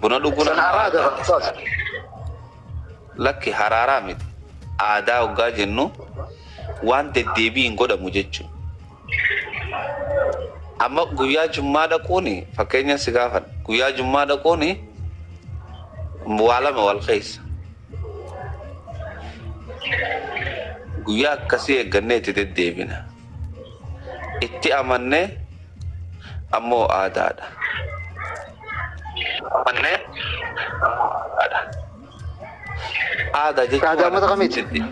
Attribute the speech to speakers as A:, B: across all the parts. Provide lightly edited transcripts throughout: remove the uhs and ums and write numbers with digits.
A: Buna dhuguun
B: San
A: ammoo
B: araada
A: aadaadha.
B: ustaas.
A: Lakki haraaraa miti. Aadaa hoggaa jennu waan deddeebiin godhamu jechuudha. Amma guyyaa jummaa dhaquuni fakkeenya si gaafadha. Guyyaa jummaa dhaquuni waa lama wal keessa. Guyyaa akkasii eeggannee itti deddeebina. Itti amannee ammoo aadaadha. Amannee ammoo aadaadha. Aadaa jechuun
B: Aadaa
A: waan
B: uummata
A: akkasii
B: kamiiti?
A: deddeebi.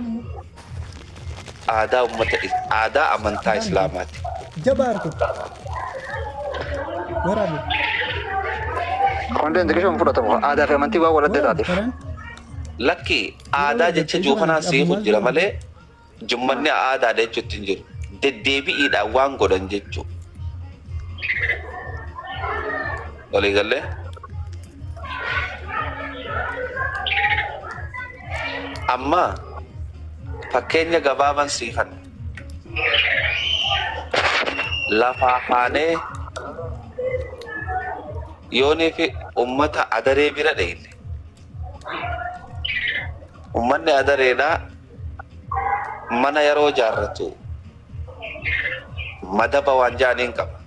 A: Aadaa uummata aadaa amantaa Islaamaati.
C: Jabaa harkatti. Waraabe.
B: Content xiqqishoon fudhatamu. Aadaa fi amantii waan wal adda
C: Waraabe
B: taateef.
C: karaan.
A: Lakki
C: Yeroo
A: aadaa jecha
C: argatte
A: jiru
C: isa
A: kanaan
C: kana
A: siikutu
C: abbummaan
A: jira
C: si
A: malee jummanni aadaadha jechuutti hin jiru. Deddeebi'iidhaan waan godhan jechuudha. Walii galee? Amma fakkeenya gabaaban sii kana. Lafaa kaanee yoonii fi ummata adaree bira dheyne. Ummanni adareedhaa mana yeroo jaarratu madaba waan ja'aniin qaba.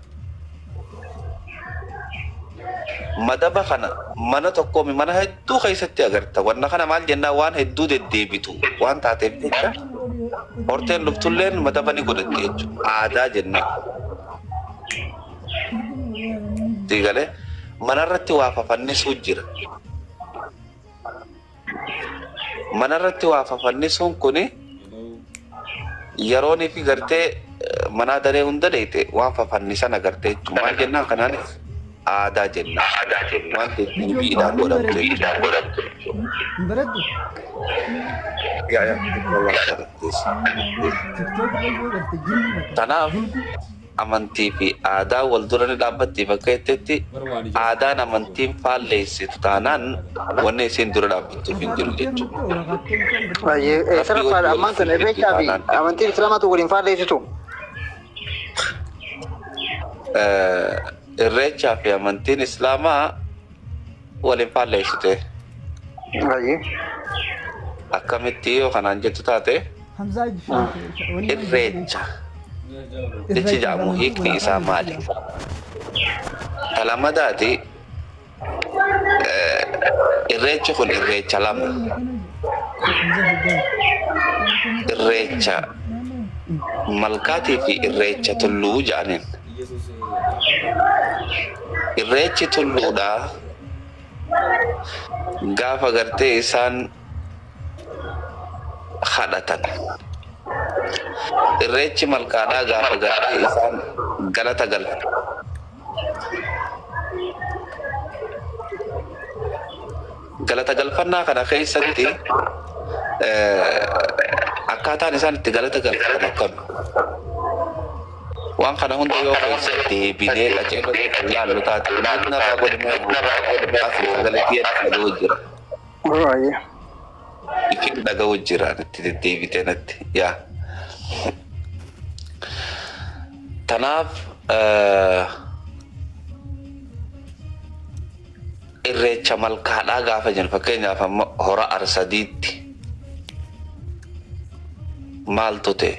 A: Madaba kana mana tokkoomi mana hedduu keessatti agarta. Wanna kana maal jennaan waan hedduu deddeebitu waan taateef jecha horteen dhuftulleen madaba ni godhatti jechuudha. Aadaa jennaan. Sii galee manarratti waa fafannisuu jira. Manarratti waa fafannisuun kuni yeroonii fi gartee manaa daree hunda dheeyte waan fafannisan agartee jechuudha. Maal jennaan kanaanis aadaa jennaan. Waan deddeebiidhaan godhamtu jechuudha.
C: Hin baradhu.
A: Yaa yaa wallah baratteessa.
C: TikTok irra yoo garte jinni bakka.
A: Kanaaf
C: Bulgu.
A: amantii fi aadaa wal dura ni dhaabbatti bakka jettetti aadaan amantiin faalleessitu taanaan wanni isiin dura dhaabbattuuf hin jiru jechuudha.
B: Baay'ee
A: Rabbii
B: sirra
A: wajji
B: faala
A: wal
B: ammaan tana
A: isiin fiddu
B: irreechaa fi
A: taanaan.
B: amantiin islaamaatu waliin faalleessitu.
A: Irreechaa fi amantiin islaamaa waliin faalleessite.
B: Baay'ee.
A: Akkamitti yoo kanaan jettu taate
C: Hamzaa wanni
A: irreecha jechi jedhamu hiikni isaa maali? Talamadaati irreechi kun irreecha lama. Irreecha malkaatii fi irreecha tulluu jedhaniin. Irreechi tulluudhaa gaafa gartee isaan kadhatan. Irreechi malkaadhaa gaafa gartee isaan galata galfatan. Galata galfannaa kana keessatti akkaataan isaan itti galata galfatan akkami? Waan kana hunda yoo keessa deebinee qaceellotti kan ilaallu taate narraa godhame asii sagalee kiyya dhaga'u jira.
B: Baay'ee.
A: Ifin dhaga'u jira itti deddeebitee natti yaa. Tanaaf irreecha malkaadhaa gaafa jennu fakkeenyaaf amma hora Arsadiitti maaltu ta'e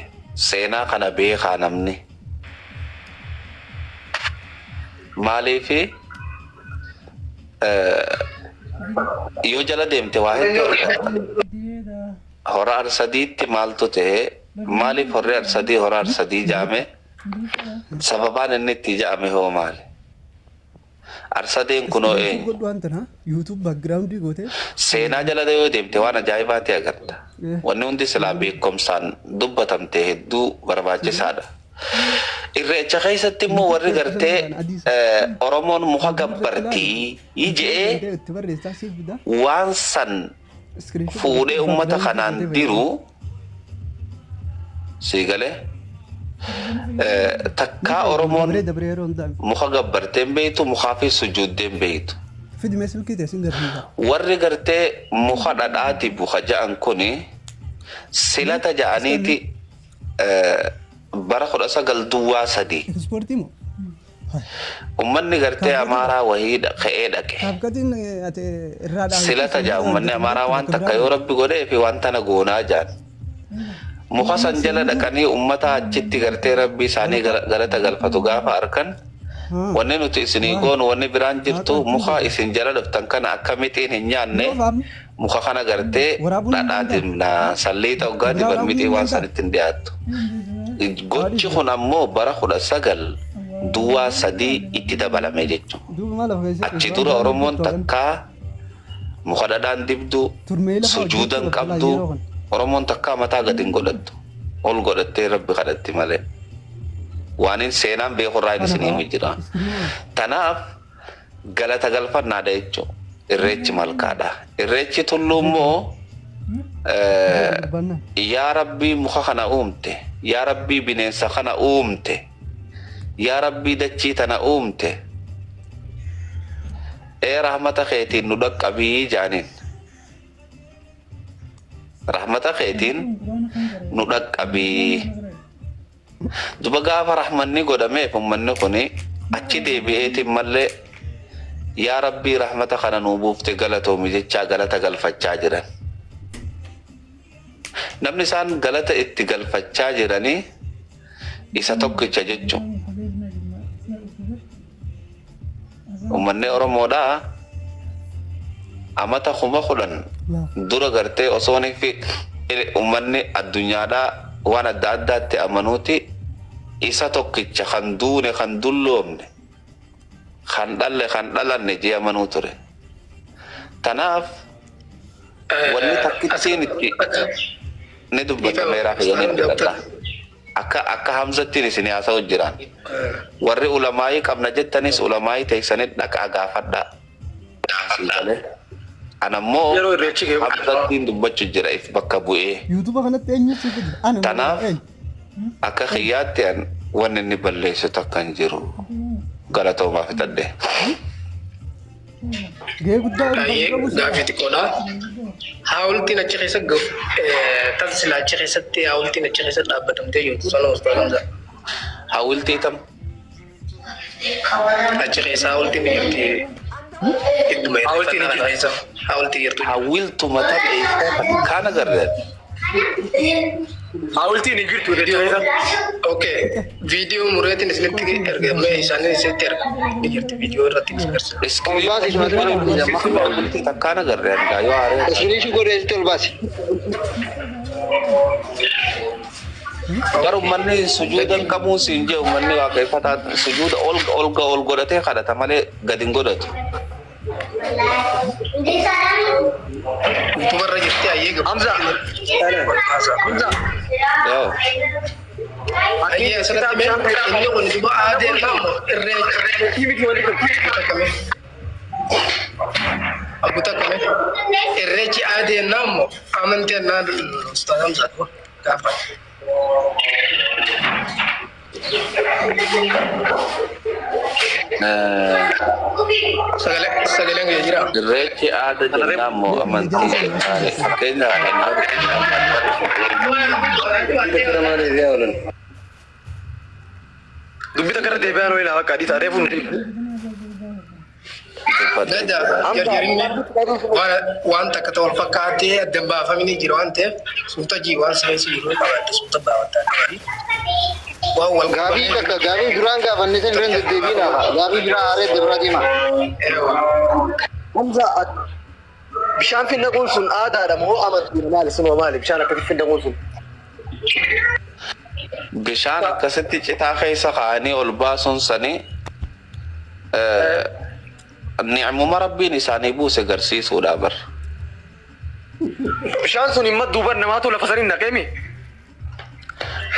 A: seenaa kana beekaa namni. Maaliifi yoo jala deemte waa hedduu argatta. Hora Arsadiitti maaltu ta'e maaliif horri Arsadii hora Arsadii jedhame sababaan inni itti jedhame hoo maali? Arsadeen kunoo
C: Screenshot
A: eenyu?
C: godhu waan tana YouTube background gootee
A: Seenaa jala yoo deemte waan ajaa'ibaati agarta. Wanni hundi silaa beekumsaan dubbatamte hedduu barbaachisaadha. Irreecha keessatti immoo warri gartee Oromoon muka gabbartii je'ee
C: itti barreessaa siif fida.
A: waan san
C: Screenshot
A: fuudhee ummata
C: background
A: kanaan
C: gootee
A: diru sii galee takkaa Oromoon
C: dabree dabree yeroo hundaa
A: muka gabbartee hin beektu mukaa fi sujuuddee hin beektu.
C: Fidi mee silkii ta'e sin garsiisa.
A: Warri gartee muka dhadhaa dibu ka ja'an kuni silata ja'aniiti bara 1903
C: Ispoortii moo?
A: Ummanni gartee Amaaraa wahii ka'ee dhaqe.
C: Kaabkatiin ati irraa dhaabee
A: Silata jaa ummanni Amaaraa waan takka yoo Rabbi godhee fi waan tana goonaa jaan. Muka san jala dhaqanii ummata achitti gartee Rabbi isaanii galata galfatu gaafa arkan, wanni nuti isinii goonu wanni biraan jirtu, muka isin jala dhuftan kana akka mixiin hin nyaanne muka kana gartee dhadhaa dibna, salliixa hoggaa diban mixii waan sanitti hin dhiyaattu. Gochi kun ammoo bara 1903 itti dabalame jechuudha.
C: Duuba maal of keessatti
A: Achi dura Oromoon takkaa muka dhadhaan dibdu, sujuudan qabdu, Oromoon takkaa mataa gadi hin godhattu. Ol godhattee Rabbi kadhatti malee. Waan hin seenaan beekurraa hin isin himu jira. Tanaaf galata galfannaadha jechuudha. Irreechi malkaadha. Irreechi tulluu immoo yaa Rabbii muka kana uumte, yaa Rabbii bineensa kana uumte, yaa Rabbii dachii tana uumte, ee rahmata keetiin nu dhaqqabii jaaniin. Rahmata keetiin nu dhaqqabii. Duba gaafa rahmanni godhameef ummanni kuni achi deebi'eetiin mallee yaa Rabbii rahmata kana nuu buufte galatoomi jechaa galata galfachaa jiran. Namni isaan galata itti galfachaa jiranii isa tokkicha jechuun. Ummanni Oromoodhaa amata 10,000 dura gartee osoo fi ummanni addunyaadhaa waan adda addaatti amanuuti, isa tokkicha kan duune, kan dulloomne, kan dhalle, kan dhalanne jee amanuu ture. Tanaaf wanni takkittiin itti ni dubbatameera fayyanii fudhadha. Akka Hamzattiin isin haasa'u jiran. Warri ulamaayii qabna jettanis ulamaayii teessanii dhaqaa gaafadhaa. Siigalee. Anammoo
B: Yeroo irreechi kee
A: Hamzattiin dubbachuu jira if bakka bu'ee.
C: Yuutuuba kanatti eenyu siif fide? Ana
A: Tanaaf
C: eenyu?
A: akka kiyyaatti an wanni inni balleessu takka hin jiru. Galatoomaa fixadhe.
C: Gahee guddaa kan
D: Baay'ee
C: qabu si.
D: Gaafii xiqqoodha. Haawultiin achi keessa tan sila achi keessatti haawultiin achi keessa dhaabbatamtee jirtu sana, Ustaaz Hamza.
A: Hawwiltii tam?
D: Achi keessa haawultiin ni jirti. Idduma
B: Haawultiin
D: irreeffannaa
B: ni
D: kana keessa haawultii jirtu.
A: Hawwiltuma tam eessaa kaan agarre?
B: Haawultiin hin jirtu irreecha keessa.
D: Okay. Viidiyoo mureetiin isinitti ergamee isaanin isinitti erga. Ni jirti, viidiyoo irratti isin agarsiisa.
A: Iskiriin
B: Ol baasi.
A: Hawwiltii takkaan agarre hangaa yoo haaree.
B: Screenshot godhee ol baasi.
A: Garuu manni sujuudan qabuun siin jee, uummanni waaqeffataa sujuuda ol ol ol godhatee kadhata malee gadi hin godhatu.
D: Yuutuubarra jirti ayyee.
B: Hamza. Hamza.
A: Yoo.
D: Ayyee, asirratti mee inni kun duba aadee immoo irreecha. Takka. Abu takka mee irreechi aadee immoo amantii ennaa, Ustaaz Hamza gaafadha. Sagaleen kee jira.
A: Irreechi aada jennaan moo amantii jennaan? Fakkeenyaaf kan
B: Dubbii takka irra deebi'aan wayii laa bakka adii taatee fuunti.
D: Dada jarjarinni waan takka ta'u wal fakkaatee adda baafamanii jira waan ta'eef, suuta jii waan sirreessi jiru qabaate suuta baafataa. Waan wal
B: Gaafii takka, gaafii duraan gaafanne san irra deddeebiin hafa. Gaafii biraa haaree biraa deema. Hamza, bishaan finnaquun sun aadaadha moo amantiidha, maali sunoo, maali bishaan akkasitti finnaquun sun?
A: Bishaan akkasitti citaa keessa kaa'anii ol baasuun sanii ni'muma Rabbiin isaanii buuse garsiisuudha bar.
B: Bishaan sun hin madduu bar, namaatu lafa saniin naqeemi.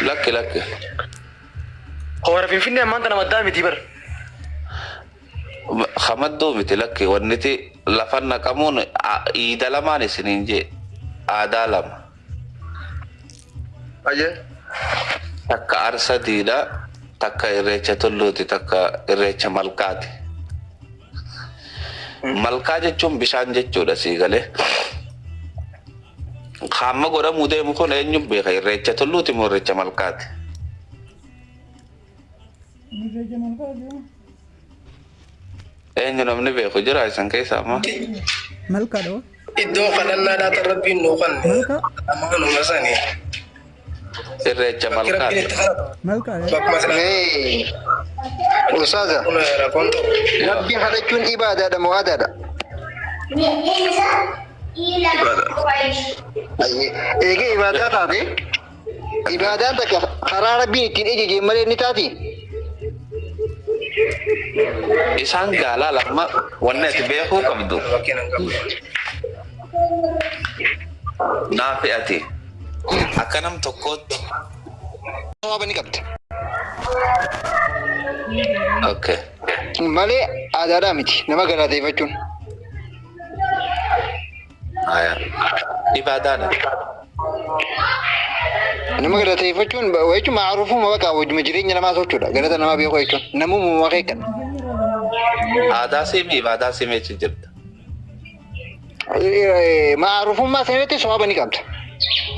A: Lakki, lakki.
B: Hora Finfinnee ammaan tana maddaa miti bar.
A: Hamadduu miti, lakki, wanniti lafa naqamuun iida lamaan isiniin jee, aadaa lama.
B: Ayyee.
A: Takka Arsadiidha, takka Irreecha Tulluuti, takka Irreecha Malkaati. Malkaa jechuun bishaan jechuudha, sii galee. Hamma godhamuu deemu kun eenyu beeka, Irreecha Tulluuti moo Irreecha Malkaati? Eenyu namni beeku jira isan keessa amma?
C: Malkaadha hoo?
D: Iddoo kadhannaadhaa tan Rabbiin nuu kanne.
C: Malkaa?
D: Amaanuma sani.
A: Irreecha
D: Bakki Rabbiin
A: malkaati.
D: itti kadhatamu.
C: Malkaadha.
D: Bakkuma silaa.
B: Mee ustaaza,
D: Kun rakkoon tokko.
B: Rabbi kadhachuun ibaadaadha moo aadaadha? Eegee ibaadaa taate, ibaadaan takka karaa Rabbiin ittiin ejeje malee ni taati.
A: Isaan gaalaa lamma wanni ati beekuu qabdu
D: Bakkeen hin qabdu.
A: naafi ati akka nam tokkootti.
B: Sawaaba ni qabda.
A: Okay.
B: Malee aadaadhaa miti nama galateeffachuun.
A: Haya. Ibaadaadha.
B: Nama galateeffachuun jechuun ma'aruufuma baqa wajjuma jireenya namaa sochuudha. Galata namaa beekuu jechuun namummaa keekan.
A: Aadaa siimi ibaadaa siimi jechuun jirta.
B: Ma'aruufummaa sanarratti sawaaba ni qabda.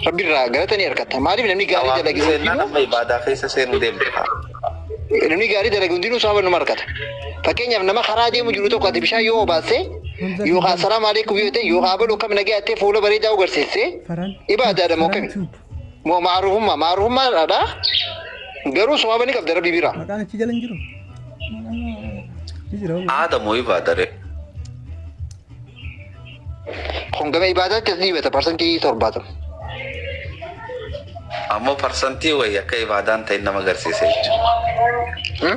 B: Rabbi irraa galata ni argatta. Maaliif namni gaarii
A: Hawaasni
B: dalage
A: seennaan
B: hundinuu
A: amma ibaadaa keessa seenuu deemte haa.
B: Namni gaarii dalage hundinuu sawaaba numa argata. Fakkeenyaaf, nama karaa deemu jiru tokko ati bishaan yoo obaase yookaan salaamu alaikum yoo ta'e yookaan abaluu kam nagaa jettee fuula bareedaa agarsiiste
C: Faraan.
B: ibaadaadha moo kami?
C: Tube.
B: Moo ma'aruufummaa ma'aruufummaadha, garuu sawaaba ni qabda Rabbi biraa.
C: Maqaan achi jala hin jiru. Ni jira hoo?
A: Aada moo ibaadare?
B: Kun gama ibaadaatti as dhiibata 70%.
A: Ammoo parsantii wayii akka ibaadaan ta'in nama agarsiisa jechuudha.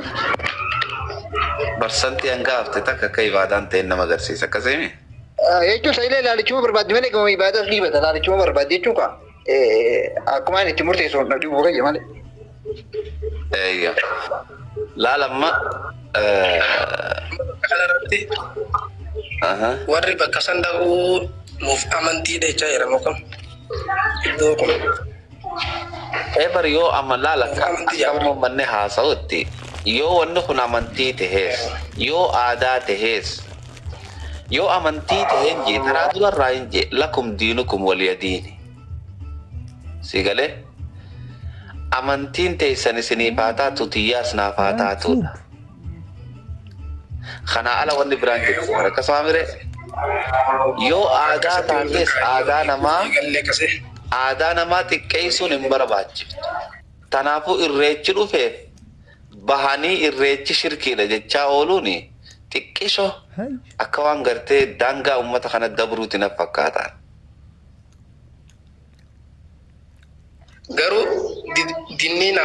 A: Parsantii hanga hafte takka akka ibaadaan ta'in nama agarsiisa. Akkasii
B: Jechuun isa ilaalichuma barbaaddi malee gama ibaadaas dhiibata ilaalichuma barbaaddi jechuun kaa akkuma inni itti murteessu na dhibuu kayya malee.
A: Eeyya. Laala amma.
D: Kanarratti warri bakka san dhaquu nuuf amantiidha jechaa jira moo kam? Iddoo kun.
A: Ebar yoo amma laala akka
D: Amantii
A: akka amma manni haasa'utti, yoo wanni kun amantii tahees, yoo aadaa tahees, yoo amantii taheen jee taraa durarraa hin jee, lakum diinukum waliya diini. Si galee, amantiin teessan isiniif haa taatu, tiyyaas naaf haa taatudha. Kanaa ala wanni biraan jiru akkasuma mire, yoo aadaa taates aadaa namaa
D: Eegallee akkasii.
A: Aadaa namaa xiqqeessuun hin barbaachiftu. Kanaafuu irreechi dhufeef bahanii irreechi shirkiidha jechaa ooluun xiqqisho
C: Hai.
A: Akka waan gartee daangaa uummata kana dabruuti na fakkaataan.
D: Garuu dinniin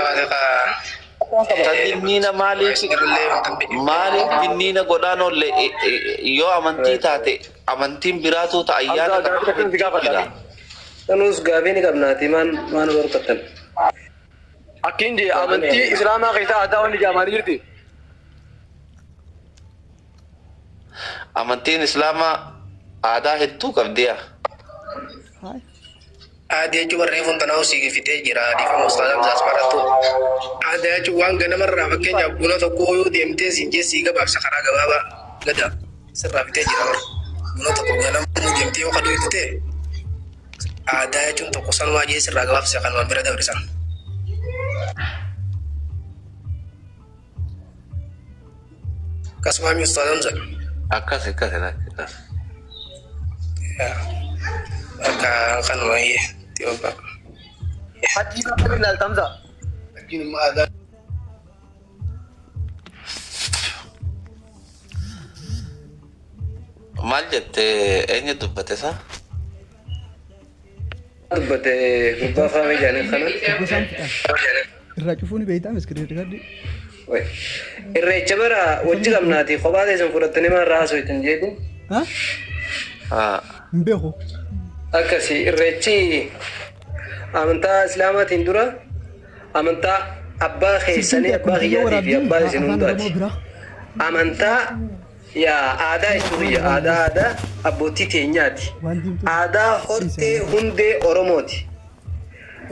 A: Ta dinniina maaliif maaliif dinniina godhaan oolle? Yoo amantii taate amantiin biraatu ta ayyaana
B: Hamza, gaaffii takka si gaafadha.
A: jira.
E: Sanuus gaafii ni qabnaati, maan maan barbaaddan.
B: Akkin jee, amantii islaamaa keessa aadaa wanni jaamaanii jirti.
A: Amantiin islaamaa aadaa hedduu qabdiya.
C: Hai.
D: Aadaa jechuun warreen fontanaa sii fixee jira, dhiifama ustaas Hamzaas marattu. Aadaa jechuun waan ganamarraa, fakkeenyaaf buna tokko yoo deemtee siin jee sii gabaabsa karaa gabaabaa gada sirraa fixee jira bara. Buna tokko ganamuu deemtee yoo kaduu itti ta'e, aadaa jechuun tokko sanumaa jee sirraa gabaabsa kanuma bira dabrisan. Akkasuma mi ustaas Hamza.
A: Akkas akkas akkas.
D: Akka kanuma iyyee Itiyoophiyaa.
B: Hajjii maal ilaalta, Hamza?
D: Hajjiin immoo aadaa.
A: Maal jette? Eenyu dubbate isaa?
E: Dubbate gubbaa faamii jaanii kana.
C: Gosaan fixan. Irraa cufuun beektaa iskiriin riikardii.
E: Irreecha bara wajji qabnaati kophaa teessan fudhattanii maal irraa haasoftan jeetin.
C: Ha?
A: Haa.
C: Hin beeku.
E: Akkasi, irreechi amantaa islaamaatiin dura amantaa abbaa keessanii, abbaa kiyyaatii fi abbaa isin
C: Afaan
E: hundaati.
C: Oromoo biraa.
E: Amantaa yaa aadaa jechuun aadaa aadaa abbootii teenyaati.
C: Waan diimtuu.
E: Aadaa hortee hundee Oromooti.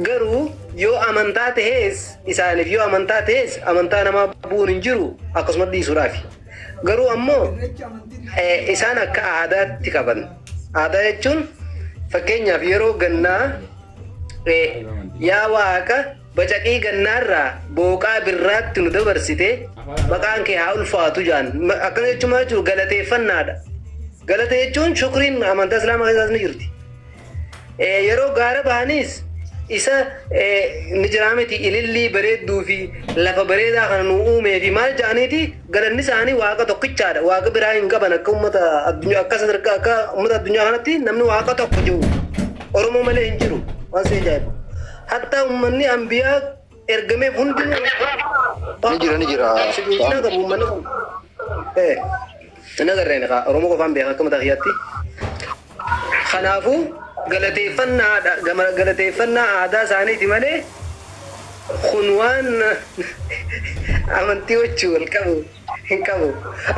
E: Garuu yoo amantaa tahees, isaaniif yoo amantaa tahees, amantaa namaa bu'uun hin jiru, akkasuma dhiisuudhaafi. Garuu ammoo isaan akka aadaatti qaban. Aadaa jechuun fakkeenyaaf yeroo gannaa yaa waaqa Bacaqii gannaarraa booqaa birraatti nu dabarsite maqaan kee haa ulfaatu jaan. Akkana jechuun maal jechuudha? Galateeffannaadha. Galata jechuun shukriin amantaa islaamaa keessaas ni jirti. Yeroo gaara bahanis isa ni jiraa miti ilillii bareedduu fi lafa bareedaa kana nu uumee fi maal jedhaniiti galanni isaanii waaqa tokkichaadha. Waaqa biraa hin qaban akka uummata addunyaa akka sadarkaa akka uummata addunyaa kanatti namni waaqa tokko jiru. Oromoo malee hin jiru. Waan si ajaa'ibu. Hatta uummanni ambiyaa ergameef hundinuu
B: Ni jira ni jira.
E: Sibiilaa qabu uummanni kun. Hin agarreen kaa Oromoo qofaan beeka akka mataa kiyyaatti. Kanaafuu galateeffannaa aadaa isaaniiti malee kun waan amantii wajjin wal qabu hin qabu.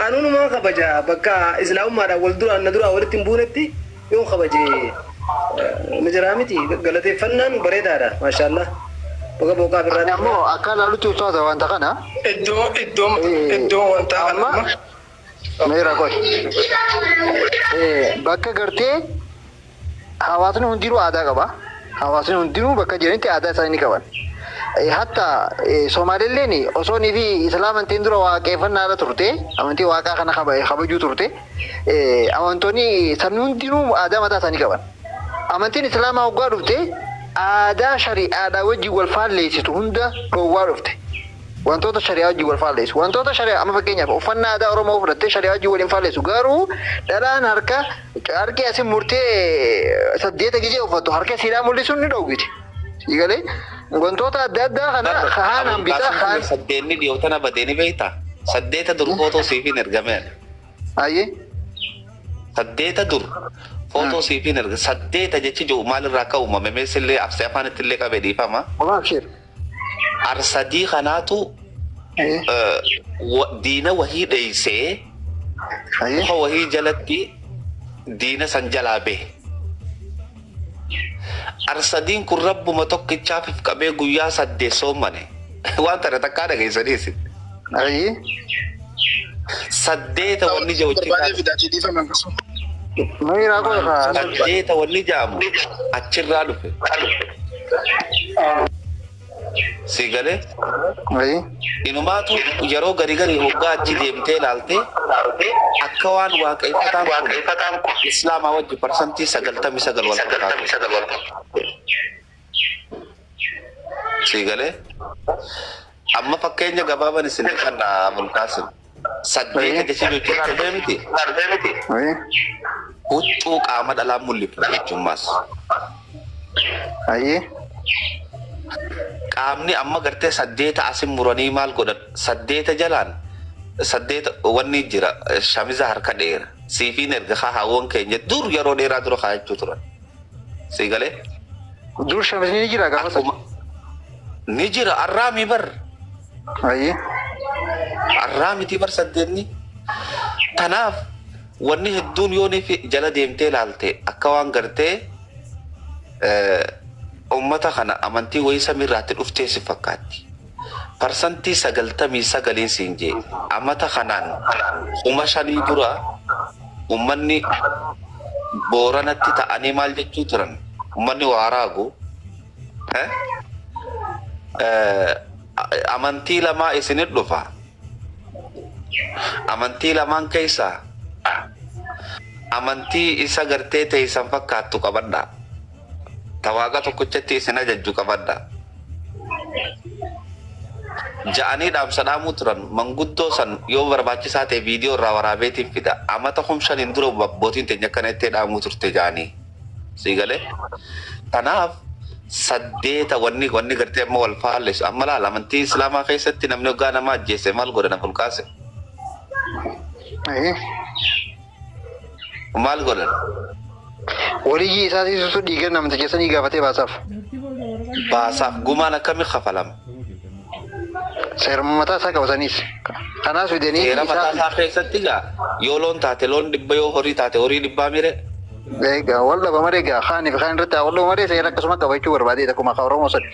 E: Anuunumaa kabaja bakka islaamummaadhaan wal duraan na duraa walitti hin buunetti yoon kabaje ni jiraa miti galateeffannaan bareedaadha maashaallah. Baga booqaa birraatti.
B: Ammoo akka ilaalutti ustaaza wanta kana.
D: Iddoo wanta
B: Amma meera qoy. Bakka gartee hawaasni hundinuu aadaa qaba. Hawaasni hundinuu bakka jiranitti aadaa isaanii ni qaban. Hatta Soomaalilleen osoo inni fi islaam amantiin dura waaqeffannaadha turte amantii waaqaa kana kabajuu turte amantoonni sabni hundinuu aadaa mataa isaanii qaban. Amantiin islaamaa waggaa dhufte aadaa shari'aadhaa wajjin wal faalleessitu hunda dhoowwaa dhufte. Wantoota shari'aa wajjin wal faalleessu. Wantoota shari'aa amma fakkeenyaaf uffannaa aadaa Oromoo fudhattee shari'aa wajjin wal hin faalleessu. Garuu dhalaan harka harki asin murtee 8 gizee uffattu harka siidhaa mul'isuun ni dhoowwiti. Siigalee wantoota adda addaa kana kaan hambisaa kaan.
A: Saddeenni dhiyootana badeeni beektaa? 8 dur footoo siif hin ergameen.
B: Ayyee.
A: 8 dur footoo siif hin erga 8 jechi jiru maalirraa akka uumame meessillee absee afaanitti illee qabee dhiifama.
B: Abshir.
A: Arsadii kanaatu diina wahii dheeysee muka wahii jalatti diina san jalaa bahe. Arsadiin kun rabbuma tokkichaaf qabee guyyaa 8 soomane. Waan tana takkaa dhageessanii isin. 8 wanni jawwachi. 8 wanni jaamu achirraa dhufe. Siigalee. Inumaatu yeroo gari gari hoggaa achi deemtee ilaalte akka waan waaqeffataan kun islaamaa wajji 99% wal fakkaatu. Siigalee. Amma fakkeenya gabaaban isin kan Abulqaasim. 8 jechuun darbee miti. Huccuu qaama dhalaa mul'ifna jechuun maas. Qaamni amma gartee 8 asin muranii maal godhan 8 jalaan 8 wanni jira shamiza harka dheera siifiin erga haawwan keenya dur yeroo dheeraa dura kaayachuu turan. Siigalee.
B: Dur shamizni ni jira gaafa sana.
A: Ni jira arraamii bar. Arraamiti bar 8. Tanaaf wanni hedduun yoon jala deemtee ilaalte akka waan gartee ummata kana amantii wayii samiirraatti dhuftee si fakkaatti. 99% siin jee amata kanaan 5,000 dura ummanni Booranatti ta'anii maal jechuu turan ummanni waaraagu amantii lamaa isinit dhufa. Amantii lamaan keessaa amantii isa gartee teessan fakkaattu qabadhaa. Tawaaqa tokkochatti isin ajajju qabadha. Ja'anii dhaamsa dhaamuu turan manguddoo san yoo barbaachisaa ta'e viidiyoo irraa waraabeetiin fida. Amata 5,000 dura abbootiin teenya akkana itti dhaamuu turte ja'anii. Siigalee. Kanaaf 8 wanni gartee amma wal faalleessu. Amma laala amantii islaamaa keessatti namni hoggaa nama ajjeese maal godhan Abulqaasim? Maal godhan?
B: Waliyyi isaa siisutu dhiiga namticha sanii gaafatee baasaaf.
A: Baasaaf gumaan akkamii kafalama?
B: Seera mataa isaa qabataniis. Kanaas fidanii
A: Seera mataa isaa keessatti gaa yoo loon taate loon 100 yoo horii taate horii 100 mire.
B: Egaa wal dhaba malee gaa kaanii fi kaan irratti wal dhaba malee seera akkasuma qabachuu barbaadee akkuma ka Oromoo sani.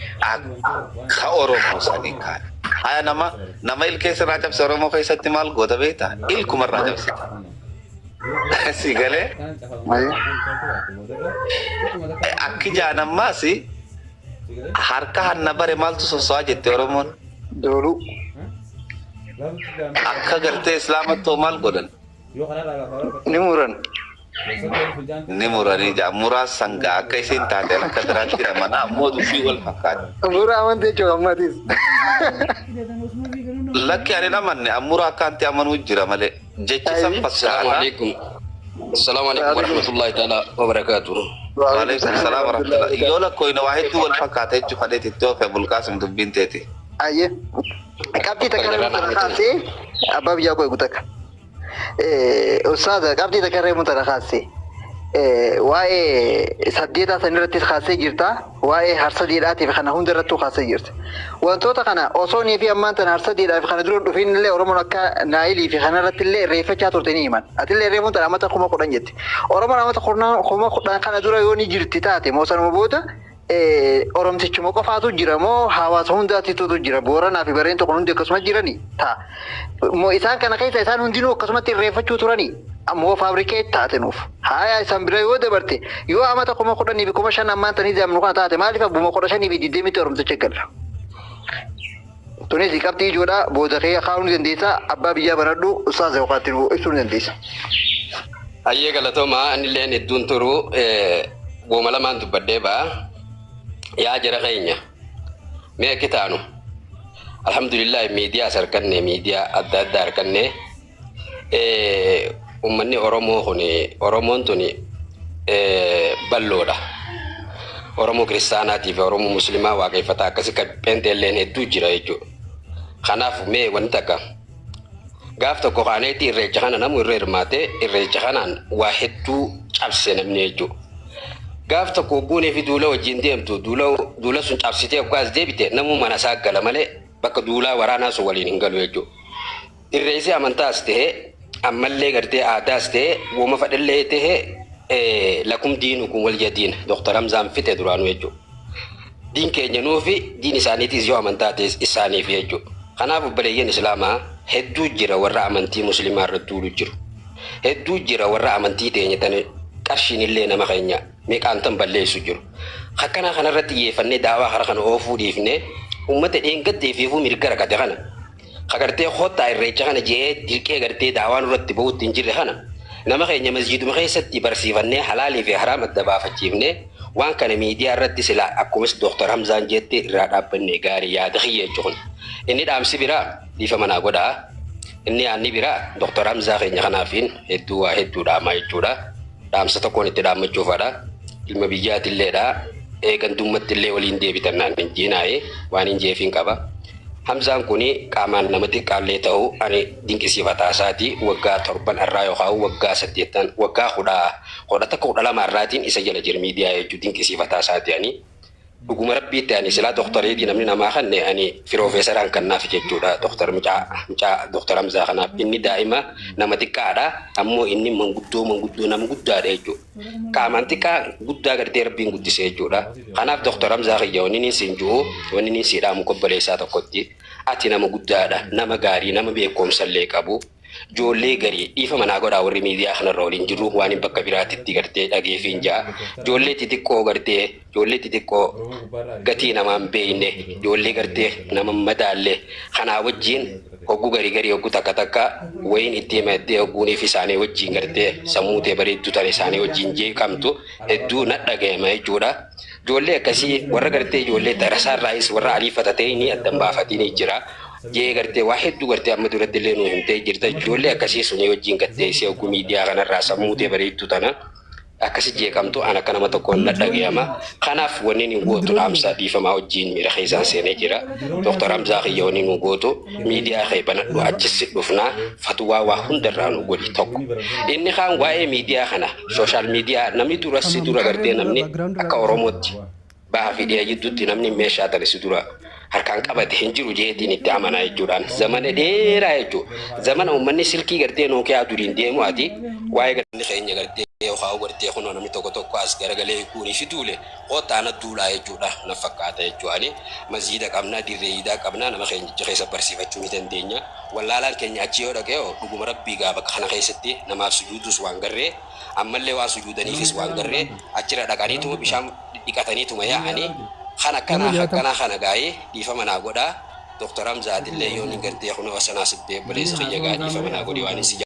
A: Ka Oromoo sani kaan. Haya nama ilkee sirraa cabse Oromoo keessatti maal goota beektaa? Ilkuma irraa cabsita. Siigalee. Akki jaanammaas Harka hanna bare maaltu sosso'aa jette Oromoon?
B: Dooluu.
A: Akka gartee Islaamattoo maal godhan?
B: Ni muran.
A: Ni muranii jaa muraa sangaa akka isiin taateen akka biraatti amana ammoo dubbii wal fakkaata.
B: Muraa amantii jechuudha ammaatiis.
A: Lakki ani amanne muraa akka anti amanuu jira malee jechi san fakkaata.
F: Assalamu alaikum warahmatullahi ta'ala wabarakatuh.
A: Waalaikum salaam warahmatullahi. Yoo lakkooyna waa hedduu wal fakkaata jechuu fadheeti itti oofe Bulqaasim dubbiin teeti.
B: Ayyee. Qabxii takka irra kaasee abbaa biyyaa koo eegu takka. Ustaaza qabxii takka irra mutara kaasee. Waa'ee saddeetaa san irrattis kaasee jirta. Waa'ee harsadeedhaatiif kana hunda irrattuu kaasee jirta. Wantoota kana osoo nii fi ammaan tana harsadeedhaaf kana dura dhufin illee Oromoon akka Naayilii fi kana irratti illee irreeffachaa turte ni himan. Ati illee irreeffamuun tana amata 10,000 jette. Oromoon amata 10,000 kana dura yoo ni jirti taate moo sanuma booda Oromtichuma qofaatu jira moo hawaasa hundaatitu jira Booranaa fi Bareen tokko hundi akkasuma jirani ta'a. Moo isaan kana keessa isaan hundinuu akkasumatti irreeffachuu turani moo faabrikeet taate nuuf. Haaya isaan bira yoo dabarte yoo amata 10,000 fi 5,000 ammaan tanii deemnu kana taate maaliif abbuma 15 fi 20 Oromticha galla. Tunis qabxii ijoodha booda kee kaa'uu ni dandeessa abbaa biyyaa banadhu ustaaza yookaan ibsuu ni dandeessa.
F: Ayyee galatoomaa anilleen hedduun turu gooma lamaan dubbadhee ba'a. Yaa jara keenya mee akka taanu alhamdulillah miidiyaa as harkanne miidiyaa adda addaa harkanne uummanni Oromoo kun Oromoon tuni bal'oodha. Oromoo kiristaanaatii fi Oromoo musliimaa waaqeffataa akkasii kan pheenxeelleen hedduu jira jechuudha. Kanaaf mee wanti takka gaaf tokko kaaneetti irreecha kana namu irra hirmaatee irreecha kanaan waa hedduu cabse namni jechuudha. Gaaf tokko hogguunee fi duula wajjin deemtu duula sun cabsitee hoggaas deebite namuu mana isaa gala malee bakka duulaa waraanaa sun waliin hin galu jechuudha. Irreessi amantaas ta'ee ammallee gartee aadaas ta'ee wooma fadhallee ta'ee lakum diinukum waliya diin Dooktar Hamzaan fixe duraanuu jechuudha. Diin keenya nuufi diin isaaniitis yoo amantaa ta'es isaaniif jechuudha. Kanaaf obboleeyyan Islaamaa hedduu jira warra amantii musliimaa irratti duulu jiru. Hedduu jira warra amantii teenya tana qarshiin illee nama keenya meeqaan tan balleessu jiru. Akkana kanarratti xiyyeeffannee daawaa hara kana oofuu dhiifnee uummata dheengaddee fi mirga rakkate kana. Kagartee kottaa irreecha kana jee dirqee gartee daawaan irratti bahuutti hin jirre kana. Nama keenya masjiiduma keessatti barsiifannee halaalii fi haraam adda baafachiifnee waan kana miidiyaa irratti silaa akkumas Dooktar Hamzaan jette irraa dhaabbanne gaarii yaada kiyya jechuun. Inni dhaamsi biraa dhiifa manaa godhaa. Inni yaadni biraa Dooktar Hamzaa keenya kanaafiin hedduu waa hedduu dhaamaa jechuudha. Dhaamsa tokkoon itti dhaammachuufadha. Ilma biyyaatilleedha. Eegandummaatti illee waliin deebitan naan hin jeenaa'ee waan hin jeefiin qaba. Hamzaan kuni qaamaan nama xiqqaallee ta'u ani dinqisiifataa isaati waggaa 7 irraa yookaan waggaa 8 waggaa 11 12 irraatiin isa jala jira miidiyaa jechuun dinqisiifataa isaati ani dhuguma rabbiitti ani silaa dooktareetii namni namaa kanne ani piroofeesaraan kannaaf jechuudha dooktar mucaa dooktar Hamzaa kanaaf inni daa'ima nama xiqqaadha ammoo inni manguddoo nama guddaadha jechuudha. Qaamaan xiqqaa guddaa gartee rabbiin guddise jechuudha. Kanaaf dooktar Hamzaa kiyya wanni inni siin jiru wanni inni sii dhaamu kobbaleessaa tokkotti ati nama guddaadha nama gaarii nama beekumsallee qabu. Ijoollee garii dhiifa manaa godhaa warri miidiyaa kanarra waliin jiru waan hin bakka biraatitti gartee dhageefiin jaa. Ijoollee xixiqqoo gartee ijoollee xixiqqoo gatii namaa hin beekne ijoollee gartee nama madaalle kanaa wajjin hogguu garii garii hogguu takka takka wayiin itti himattee hogguuniif isaanii wajjin gartee sammuu ta'e bareedduu ta'e isaanii wajjin jeeqamtu hedduu na dhagahama jechuudha. Ijoollee akkasii warra gartee ijoollee darasaarraayis warra ariifata ta'e ni addan baafatanii jira. Jee gartee waa hedduu gartee amma duratti illee nu himtee jirta ijoollee akkasii sunii wajjin gartee isee hogguu miidiyaa kanarraa sammuu ta'e bareedduu tana akkasi jeeqamtu an akka nama tokkoon na dhagahama. Kanaaf wanni nu gootu dhaamsa dhiifamaa wajjin miira keessaan seenee jira. Dooktar Hamzaa kiyya wanni nu gootu miidiyaa kee banadhu achis dhufnaa fatuwaa waa hundarraa nu godhi tokko. Inni kaan waa'ee miidiyaa kana sooshaal miidiyaa namni dura si dura gartee namni akka Oromootti baha fi dhiyaa jidduutti namni meeshaa tane si dura harkaan qabate hin jiru jeetiin itti amanaa jechuudhaan zamana dheeraa jechuudha. Zamana uummanni silkii gartee Nookiyaa duriin deemu ati waa'ee gartee keenya gartee yookaan gartee kunoo namni tokko tokko as garagalee kuunii fi duule qotaana duulaa jechuudha na fakkaata jechuudhaani. Masjiida qabnaa dirree iidaa qabnaa nama keenya keessa barsiifachuu ni dandeenya. Wallaalaan keenya achi yoo dhaqee dhuguma rabbii gaa bakka kana keessatti namaaf sujuudus waan garree ammallee waan sujuudaniifis waan garree achirra dhaqaniituma bishaan dhiqataniituma yaa'anii Kan
C: Nama
F: akkanaa
C: 60.
F: akkanaa kana gaa'ee dhiifama naa godhaa. Dooktar Hamzaatillee yoo ni gartee kunoo sanaa sittee obboleessa kiyya gaa dhiifama naa godhi waan si.